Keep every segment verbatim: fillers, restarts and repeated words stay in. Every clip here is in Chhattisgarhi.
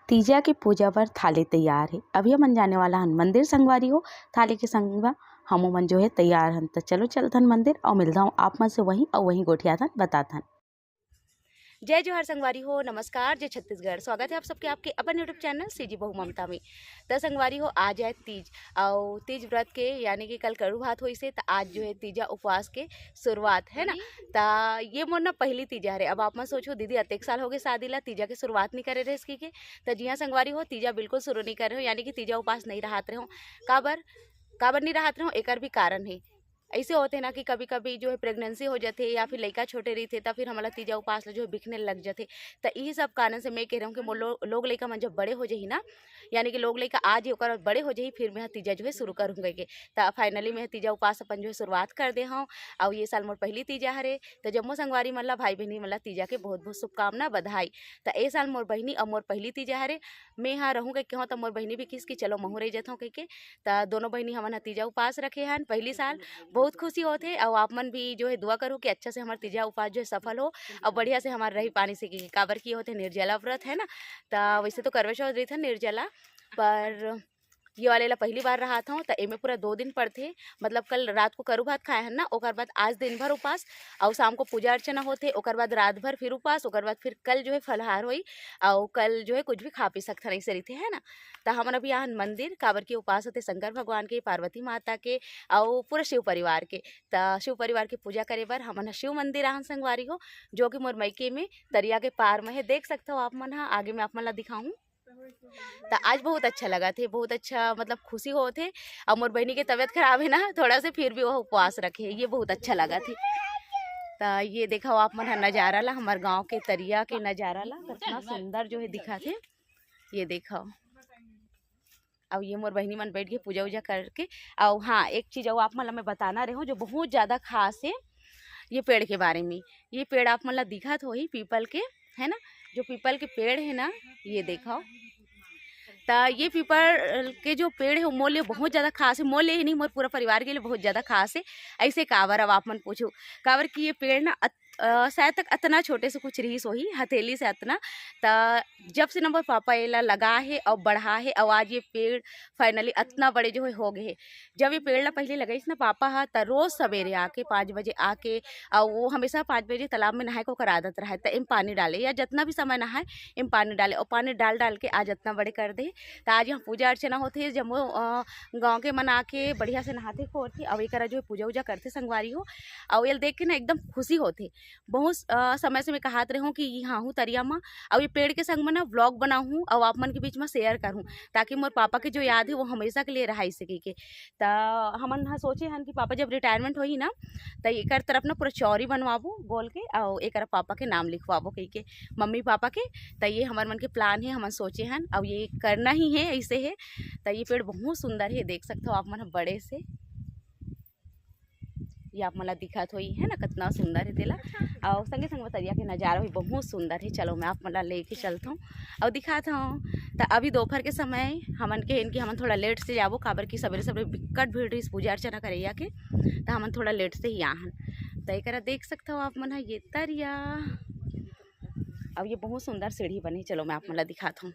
तीजा के पूजा बर थाली तैयार हे। अभी हमन जाने वाला हन मंदिर संगवारी हो। थाली के संग म हमू मन जो हे तैयार हन। त चलो चलथन मंदिर अउ मिलथन आप मन से वहीं अउ वहीं गोठियाथन बताथन। जय जोहार संगवारी हो, नमस्कार, जय छत्तीसगढ़। स्वागत है आप सबके आपके अपन YouTube चैनल सीजी बहू ममता में। त संगवारी हो, आज है तीज, अउ तीज व्रत के यानी कि कल करू भात होइस हे, त आज जो है तीजा उपवास के शुरुआत है ना। त ये मोर ना पहली तीजा हरे। अब आप मन सोचो, दीदी अतेक साल हो गए शादी ला, तीजा के शुरुआत नहीं करे रहे इसकी के। त जी हाँ संगवारी हो, तीजा बिल्कुल शुरू नहीं करे हो, यानी कि तीजा उपास नहीं रहत रहे हो। काबर काबर नहीं रहत रहे हो, एकर भी कारण है। ऐसे होते ना कि कभी कभी जो है प्रेगनेंसी हो जाते या फिर लइका छोटे रहिथे, त फिर हमला तीजा उपास ला जो है बिखने लग जाते। त यही सब कारण से मैं कह रहा हूँ कि मोर लो, लोग लइका मन जब बड़े हो जाही ना, यानी कि लोग लइका आज ही ओकर बड़े हो जाही, फिर मैं ह तीजा जो है शुरू करूँगा के। त फाइनली मैं ह तीजा उपास अपन जो है शुरुआत कर दे हूँ। अउ ये साल मोर पहली तीजा हरे, त जम्मो संगवारी मन ला, भाई बहनी मन ला तीजा के बहुत बहुत शुभकामना, बधाई। त ए साल मोर बहनी अउ मोर पहली तीजा हरे, मैं ह रहूँ कहिके हूँ, त मोर बहनी भी किस कि चलो महूँ रह जथों कहिके। त दोनों बहनी हमन ह तीजा उपास रखे हन पहली साल। बहुत खुशी होत हे, अउ आप मन भी जो है दुआ करो कि अच्छा से हमर तीजा उपास जो है सफल हो, अउ बढ़िया से हमर रही पानी से, कि काबर की होत हे निर्जला व्रत है ना। त वैसे तो करवा चौथ रहिथे निर्जला, पर ये वाले ला पहली बार रहत हूँ, त एमे पूरा दो दिन पड़थे। मतलब कल रात को करू भात खाए हन ना, ओकर बाद आज दिन भर उपास, अउ शाम को पूजा अर्चना होथे, ओकर बाद रात भर फिर उपास, ओकर बाद फिर कल जो है फलाहार होई, अउ कल जो है कुछ भी खा पी सकथन, ऐसे रहिथे है ना। त हमन अभी आहन मंदिर, काबर के उपास होथे शंकर भगवान के, पार्वती माता के, अउ पूरा शिव परिवार के। त शिव परिवार के पूजा करे बर हमन ह शिव मंदिर आहन संगवारी हो, जो कि मोर मइके में तरिया के पार में है। देख सकथव आप मन ह, आगे में आप मन ला दिखाहूँ। त आज बहुत अच्छा लगत हे, बहुत अच्छा, मतलब खुशी होत हे। अउ मोर बहिनी के तबीयत खराब हे ना थोड़ा से, फिर भी वो उपवास रखे हे, ये बहुत अच्छा लगत हे। त ये देखव आप मन ह नजारा ला, हमर गांव के तरिया के नजारा ला, कितना सुंदर जो है दिखत हे। ये देखव, अब ये मोर बहिनी मन बैठ के पूजा उजा करके। अउ हाँ, एक चीज अउ आप मन ला मैं बताना रहे हूँ जो बहुत ज्यादा खास हे ये पेड़ के बारे में। ये पेड़ आप मन ला दिखत होही पीपल के, है ना, जो पीपल के पेड़ है ना, ये देखव। त ये पीपल के जो पेड़ है, वो मोर लिए बहुत ज्यादा खास है, मोर लिए ही नहीं, मोर पूरा परिवार के लिए बहुत ज्यादा खास है। ऐसे काबर, अब आप मन पूछो, काबर कि ये पेड़ ना अत-, अ, शायद तक अतना छोटे से कुछ रिहिस होही, हथेली से अतना। त जब से ना मोर पापा एला लगा है और बढ़ा है, और आज ये पेड़ finally अतना बड़े जो है हो गए है। जब ये पेड़ ला पहले लगाइस ना पापा हा, त रोज सवेरे आके पाँच बजे आके, अउ वो हमेशा पाँच बजे तालाब में नहाए के ओकर आदत रहे, त एम पानी डाले या जितना भी समय नहाए, एम पानी डाले, और पानी डाल डाल के आज इतना बड़े कर दे। त आज यहाँ पूजा अर्चना होथे, जम्मो, अ, गाँव के मन आके बढ़िया से नहाथे खोरथे, अउ एकरा जो पूजा उजा करथे संगवारी हो, अउ एल देख के ना एकदम खुशी होथे। बहुत, अ, समय से मैं कहात रहे हूँ कि यहाँ हूँ तरिया मा, अउ ये पेड़ के संग में ना vlog बनाहूँ, अउ आप मन के बीच में share करहूँ, ताकि मोर पापा के जो याद है वो हमेशा के लिए रहाई सके के। त हमन ह सोचे हन कि पापा जब retirement होही ना, त एकर तरफ ना पूरा चौरी बनवाबो गोल के, अउ एकर पापा के नाम लिखवाबो कहिके, मम्मी पापा के। त ये हमर मन के plan हे, हमन सोचे हन, अउ ये करना ही है, ऐसे है। त ये पेड़ बहुत सुंदर है, देख सकथव आप मन ह बड़े से। ये आप मन ला दिखत होही, है ना, कितना सुंदर है तेला। अउ संगे संग में तरिया के नजारा भी बहुत सुंदर है। चलो, मैं आप मन ला लेके चलत हूँ अउ दिखात हूँ। त अभी दोपहर के समय हमन के, इनके हमन थोड़ा late से जाबो, काबर कि सबेरे सबेरे बिकट भीड़ रहिस पूजा अर्चना करैया के, त हमन थोड़ा late से ही आहन। त एकरा देख सकथव आप मन ह, ये तरिया, अउ ये बहुत सुंदर सीढ़ी बने। चलो, मैं आप मन ला दिखात हूँ।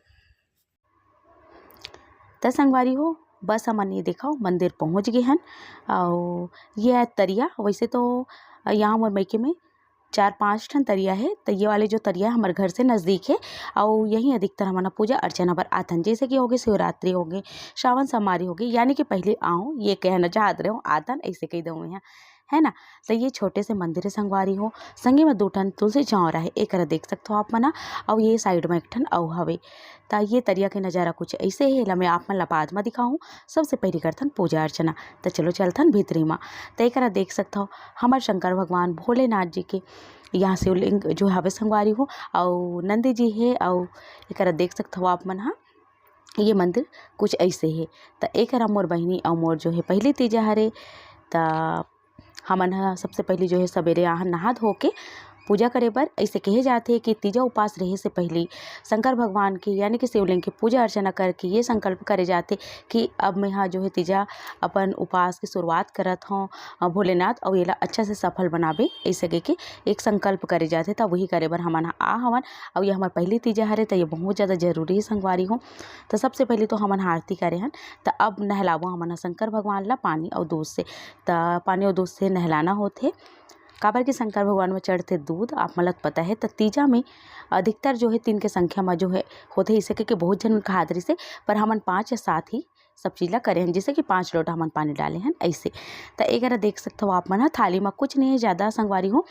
त संगवारी हो, बस हमन ये देखव, मंदिर पहुँच गे हन। अउ ये आय तरिया, वैसे तो यहाँ मोर मइके में चार पाँच ठन तरिया हे, त ये वाले जो तरिया हे, हमर घर से नजदीक हे। अउ यहीं अधिकतर हमन ह पूजा अर्चना बर आथन, जैसे कि होगे शिवरात्रि होगे, सावन सोमवारी होगे, यानी कि पहली आऊँ, ये कहना चाहत रहे हूँ, आथन, ऐसे कही दऊँ मैं ह, है ना। त ये छोटे से मंदिर हे संगवारी हो, संगे में दू ठन तुलसी चौरा हे, एकरा देख सकथव आप मन ह। अउ ये side में एक ठन अउ हवे। त ये तरिया के नजारा कुछ ऐसे हे, एला मैं आप मन ला बाद म दिखाहूँ। सबसे पहली करथन पूजा अर्चना। त चलो चलथन भीतरी म। त एकरा देख सकथव, हमर शंकर भगवान भोलेनाथ जी के यहाँ शिवलिंग जो हवे संगवारी हो, अउ नंदी जी हे, अउ एकरा देख सकथव आप मन ह, ये मंदिर कुछ ऐसे हे। त एकरा मोर बहिनी अउ मोर जो हे पहली तीजा हरे। त हमन ह सबसे पहली जो हे सबेरे आहन नहा धो के पूजा करे बर। ऐसे कहे जाथे कि तीजा उपास रहे से पहली शंकर भगवान के, यानी कि शिवलिंग के पूजा अर्चना करके ये संकल्प करे जाथे कि अब मैं हा जो है तीजा अपन उपास की शुरुआत करत हौं, अ, भोलेनाथ, अउ एला अच्छा से सफल बनाबे, ऐसे कहिके एक संकल्प करे जाथे। त वही करे बर हमन ह आ हवन। अउ ये हमर पहली तीजा हरे, त ये बहुत ज़्यादा जरूरी हे संगवारी हो। त सबसे पहली तो हमन ह आरती करे हन, त अब नहलाबो हमन ह शंकर भगवान ला पानी अउ दूध से। त पानी अउ दूध से नहलाना होथे, काबर कि शंकर भगवान में चढ़थे दूध, आप मन ल पता है। त तीजा में अधिकतर जो है तीन के संख्या में जो है होथे, इसे कहिके बहुत झन खात रहिसे, पर हमन पाँच या सात ही सब चीज ला करे हन, जैसे कि पाँच लोटा हमन पानी डाले हन ऐसे। त एकरा देख सकथव आप मन ह, थाली में कुछ नहीं है ज़्यादा संगवारी हो,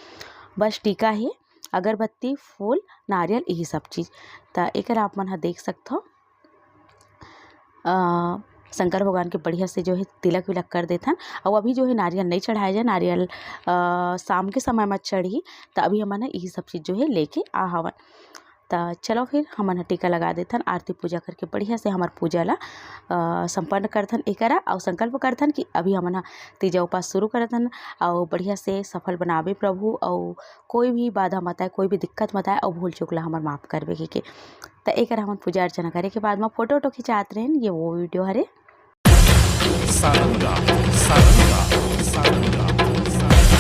बस टीका है, अगरबत्ती, फूल, नारियल, यही सब चीज। त एकरा आप मन ह देख सकथव। अ, शंकर भगवान के बढ़िया से जो है तिलक विलक कर देथन। अउ अभी जो है नारियल नहीं चढ़ाए जाए, नारियल, अ, शाम के समय में चढ़ही, त अभी हमन ह यही सब चीज जो है लेके आ हवन। त चलो फिर हमन ह टीका लगा देथन, आरती पूजा करके बढ़िया से हमर पूजा ला, अ, संपन्न करथन एकरा, अउ संकल्प करथन कि अभी हमन ह तीजा उपास शुरू करथन, अउ बढ़िया से सफल बनाबे प्रभु, अउ कोई भी बाधा मत आए, कोई भी दिक्कत मत आए, अउ भूल चूक ला हमर माफ करबे कहिके। त एकर हमन पूजा अर्चना करे के बाद म फोटो वोटो खिंचात रहेन, ये वो वीडियो हरे। सारंगा, सारंगा, सारंगा, सारंगा।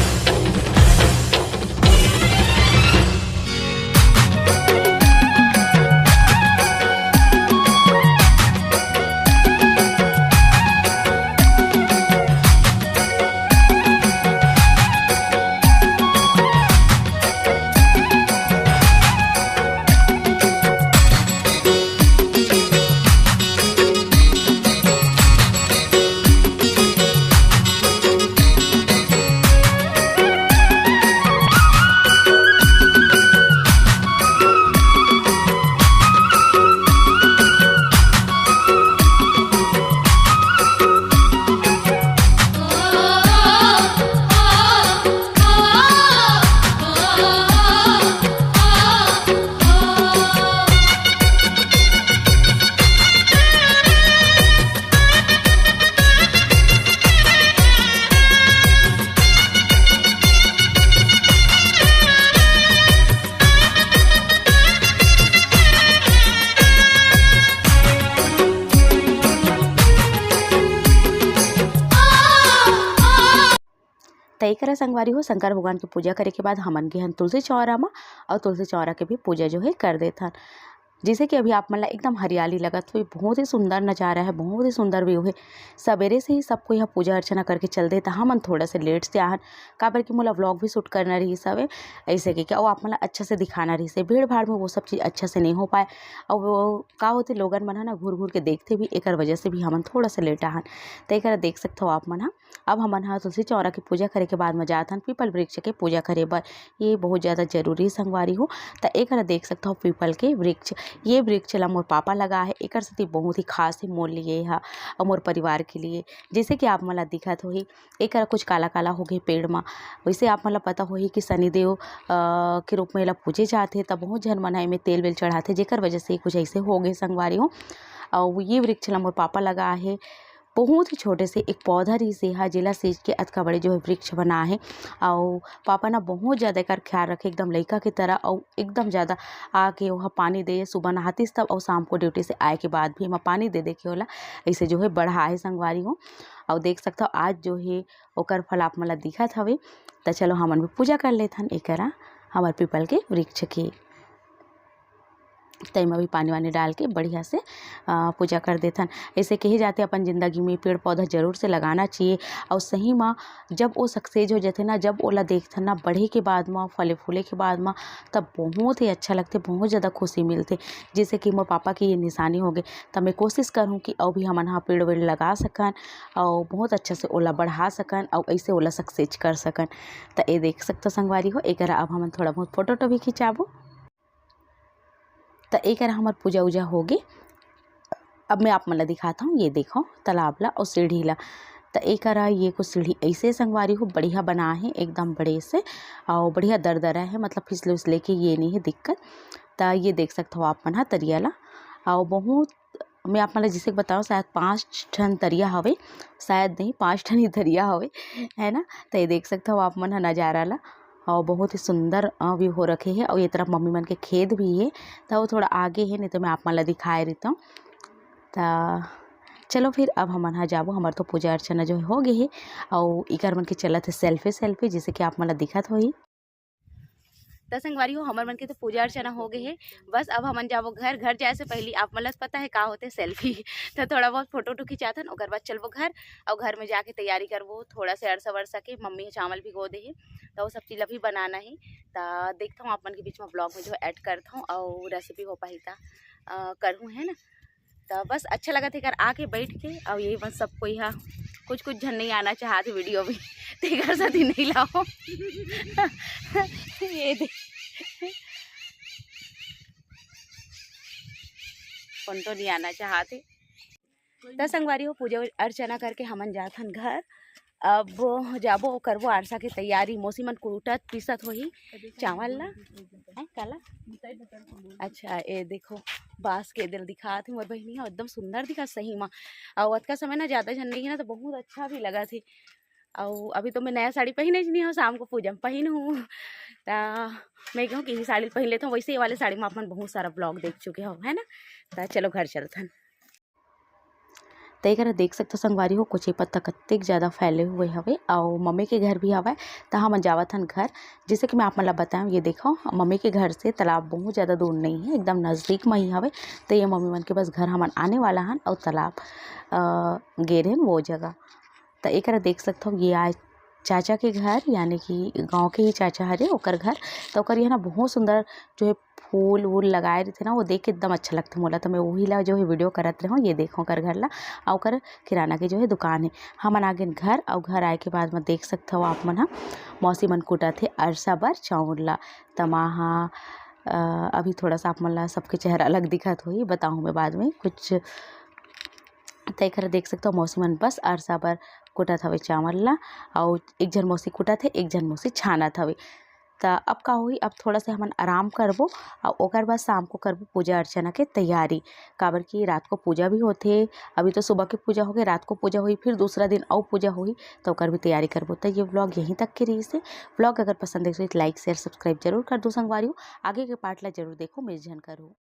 त एकरा संगवारी हो, शंकर भगवान के पूजा करे के बाद हमन गे हन तुलसी चौरा म, अउ तुलसी चौरा के भी पूजा जो है कर देथन। जैसे कि अभी आप मन ला एकदम हरियाली लगत होही, बहुत ही सुंदर नजारा है, बहुत ही सुंदर व्यू है। सवेरे से ही सब कोई ह पूजा अर्चना करके चल दे, त हमन थोड़ा से लेट से आहन, काबर कि मोला व्लॉग भी शूट करना रहिस हवे, ऐसे के, अउ आप मन ला अच्छा से दिखाना रहिस है। भीड़ भाड़ में वो सब चीज़ अच्छा से नहीं हो पाए, अउ वो का होथे, लोगन मन ह ना घूर घूर के देखथे भी, एकर वजह से भी हमन थोड़ा से लेट आहन। त एकरा देख सकथव आप मन ह। अब हमन ह तुलसी चौरा के पूजा करे के बाद म जात हन पीपल वृक्ष के पूजा करे बर। ये बहुत ज़्यादा जरूरी संगवारी हो। त एकरा देख सकथव पीपल के वृक्ष। ये वृक्ष ला मोर पापा लगा है, एकर सेती बहुत ही खास है मोर लिए हा अउ मोर परिवार के लिए। जैसे कि आप मन ला दिखत होही, एकर कुछ काला काला हो गए पेड़ मा। वैसे आप मन ला पता होही कि शनिदेव, अ, के रूप में एला पूजे जाथे, त बहुत झन मन ह एमे तेल वेल चढ़ाथे, जेकर वजह से कुछ ऐसे हो गए संगवारी हो। अउ ये वृक्ष ला मोर पापा लगा है, बहुत ही छोटे से एक पौधा रहिस हे हा, जेला सींच के अतका बड़े जो है वृक्ष बना है। अउ पापा ना बहुत ज़्यादा एकर ख्याल रखे, एकदम लइका के तरह, अउ एकदम ज़्यादा आके ओहा पानी दे, सुबह नहातिस तब, अउ शाम को ड्यूटी से आए के बाद भी एमा पानी दे दे के ओला ऐसे जो है बढ़ा है संगवारी हो। अउ देख सकथव आज जो है ओकर फल आप मन ला दिखत हवे। त चलो हमन भी पूजा कर लेथन एकरा, हमर पीपल के वृक्ष के। तई म भी पानी वानी डाल के बढ़िया से, अ, पूजा कर देथन। ऐसे कहे जाथे अपन जिंदगी में पेड़ पौधा जरूर से लगाना चाहिए। अउ सही म जब वो सक्सेस हो जाथे ना, जब ओला देखथन ना बढ़े के बाद म, फले फूले के बाद म, तब बहुत ही अच्छा लगथे, बहुत ज़्यादा खुशी मिलथे। जैसे कि मोर पापा के ये निशानी हो गए, त मैं कोशिश करहूँ कि अउ भी हमन ह पेड़ वेड़ लगा सकन, अउ बहुत अच्छा से ओला बढ़ा सकन, अउ ऐसे ओला सक्सेस कर सकन। त ये देख सकथव संगवारी हो, एकरा अब हमन थोड़ा बहुत फोटो वोटो भी खिंचाबो। त एकरा हमर पूजा उजा होगे। अब मैं आप मन ला दिखात हूँ, ये देखो तालाब ला अउ सीढ़ी ला। त एकरा ये कुछ सीढ़ी ऐसे संगवारी हो, बढ़िया बना है एकदम बड़े से, अउ बढ़िया दरदरा है, मतलब फिसले उसले के ये नहीं है दिक्कत। त ये देख सकत हो आप मन ह तरिया ला, अउ बहुत, मैं आप मन ला जैसे बताओ, शायद पाँच ठन तरिया हवे, शायद नहीं, पाँच ठन ही तरिया हवे, है ना। त ये देख सकत हो आप मन ह नजारा ला। अउ बहुत ही सुंदर व्यू हो रखे हे। अउ ये तरफ मम्मी मन के खेत भी हे, त वो थोड़ा आगे हे, नहीं तो मैं आप मन ला दिखाए रहितों। त चलो फिर अब हमन हा जाबो, हमर तो पूजा अर्चना जो हे हो गे हे। अउ इकर मन के चलत हे सेल्फी सेल्फी, जैसे कि आप मन ला दिखत होही। त संगवारी हो, हमर मन के तो पूजा अर्चना हो गे हे। बस अब हमन जाबो घर। घर जाए से पहली आप मन ला पता है का होथे सेल्फी। त थोड़ा बहुत फोटो वोटो खिंचाथन, ओकर बाद चलबो घर। अउ घर में जाके तैयारी करबो, थोड़ा से अरसा वरसा के मम्मी ह चावल भिगो दे हे, त वो सब चीज अभी बनाना हे। त देखथों आप मन के बीच में ब्लॉग में जो ऐड करथों, अउ रेसिपी हो पाही त करहूँ, है ना। त बस अच्छा लगत हे एकर आके बैठ के। अउ ये मन सब कोई हा कुछ कुछ झन नहीं आना चाहत वीडियो में, तेकर सेती नहीं लाओ। ये दे, फोटो नहीं आना चाहत हे। त संगवारी हो, पूजा अर्चना करके हमन जाथन घर। अब जाबो, करबो आरसा के तैयारी। मौसी मन कूटत पीसत होही चावल ला। हैं, काला? अच्छा, ए देखो, बांस के दिल दिखात हे मोर बहिनी ह, एकदम सुंदर दिखत सही मा। अउ अतका समय ना ज्यादा झन नहीं हे ना, तो बहुत अच्छा भी लगत हे। अउ अभी तो मैं नया साड़ी पहिने नहीं हूँ, शाम को पूजा में पहिनहूँ। त मैं कहूँ कि ये साड़ी पहिन लेथों। वैसे ये वाले साड़ी में आप मन बहुत सारा ब्लॉग देख चुके हो, है ना। त चलो घर चलथन। त एकरा देख सकथो संगवारी हो, कुछ पत्ता कतेक ज्यादा फैले हुए हवे, अउ मम्मी के घर भी हवय। त हमन जावत हन घर। जैसे कि मैं आप मन ला बताऊँ, ये देखो, मम्मी के घर से तालाब बहुत ज्यादा दूर नहीं है, एकदम नजदीक में ही हवे। त ये मम्मी मन के बस घर हमन आने वाला हन, अउ तालाब, अ, गे रहेन वो जगह। त एकरा देख सकथो, ये आय चाचा के घर, यानी कि गांव के ही चाचा हरे, ओकर घर। त ओकर यहाँ ना बहुत सुंदर जो है फूल वूल लगाए रहिथे ना, वो देख के एकदम अच्छा लगथे मोला। त मैं वही ला जो है वीडियो करत रहूँ। ये देखो ओकर घर ला, अउ ओकर किराना के जो है दुकान है। हमन आ गेन घर, अउ घर आए के बाद में देख सकथो आप मन ह, मौसी मन कुटत हे अरसा बर चाउर ला। त माँ ह, अ, अभी थोड़ा सा आप मन ला सबके चेहरा अलग दिखत होही, बताऊँ मैं बाद में कुछ। त एकर देख सकथो, मौसी मन बस अरसा बर कुटत हवे चावल ला, अउ एक झन मौसी कुटत हे, एक झन मौसी छानत हवे। त अब का होही, अब थोड़ा से हमन आराम करबो, अउ ओकर बाद शाम को करबो पूजा अर्चना के तैयारी, काबर कि रात को पूजा भी होथे। अभी तो सुबह के पूजा होगे, रात को पूजा होही, फिर दूसरा दिन अउ पूजा होही, त ओकर भी तैयारी करबो। त ये व्लॉग यहीं तक के रहिस हे। व्लॉग अगर पसंद आइस होही, त लाइक, शेयर, सब्सक्राइब जरूर कर दो संगवारी हो। आगे के पार्ट ला जरूर देखो, मिस झन करो।